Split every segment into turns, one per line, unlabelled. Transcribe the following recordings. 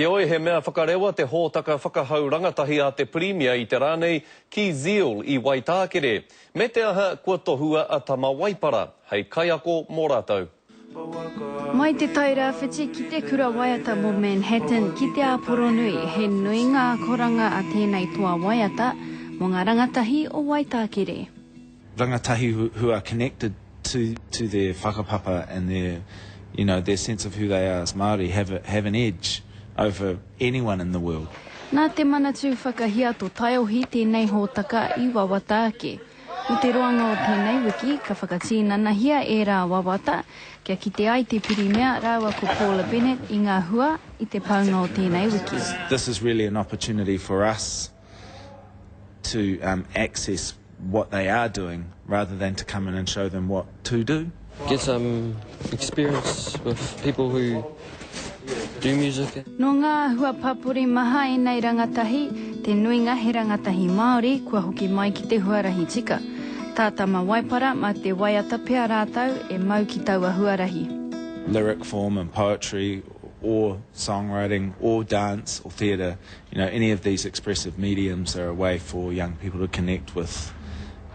Heoi, he mea whakarewa te hōtaka whakahau rangatahi a te Pirimia i te rā nei ki Zeal i Waitākere, me te aha kua tohua a Tama Waipara hei kaiako mō rātou.
Mai te Tairāwhiti ki te kura waiata mō Manhattan ki Te Āporonui, he nui ngā akoranga a tēnei toa waiata mō ngā rangatahi o Waitākere.
Rangatahi who are connected to to their whakapapa and their you know their sense of who they are as Māori have a, have an edge over anyone in the world.
Nā Te Manatū Whakahiato Taiohi tēnei hōtaka i wawata ake. I te roanga o tēnei wiki ka whakatīnanahia ērā wawata kia kite ai te Pirimia rāua ko Paula Bennett i ngā hua i te paunga o tēnei wiki.
This is really an opportunity for us to um, access what they are doing rather than to come in and show them what to do.
Get some experience with people who do music.
Nō ngā hua papori maha ēnei rangatahi, te nuinga he rangatahi Māori kua hoki mai ki te huarahi tika. Tā Tama Waipara mā te waiata pea rātou e mau ki taua huarahi.
Lyric form and poetry or songwriting or dance or theatre, you know, any of these expressive mediums are a way for young people to connect with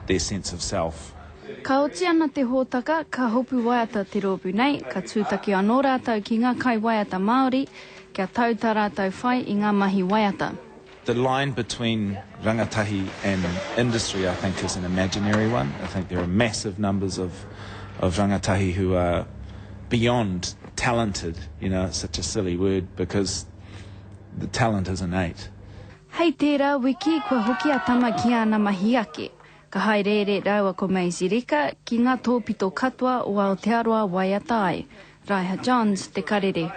their sense of self.
Ka oti ana te hōtaka, ka hopu waiata te rōpū nei, ka tūtaki anō rātou ki ngā kaiwaiata Māori, kia tau tā rātou whai i ngā mahi waiata.
The line between rangatahi and industry I think is an imaginary one. I think there are massive numbers of of rangatahi who are beyond talented, you know, it's such a silly word because the talent is innate.
Hei tērā wiki kua hoki a Tama ki āna mahi ake. Ka haereere rāua ko Maisie Rika ki ngā tōpito katoa o Aotearoa waiata ai. Raiha Johns, Te Karere.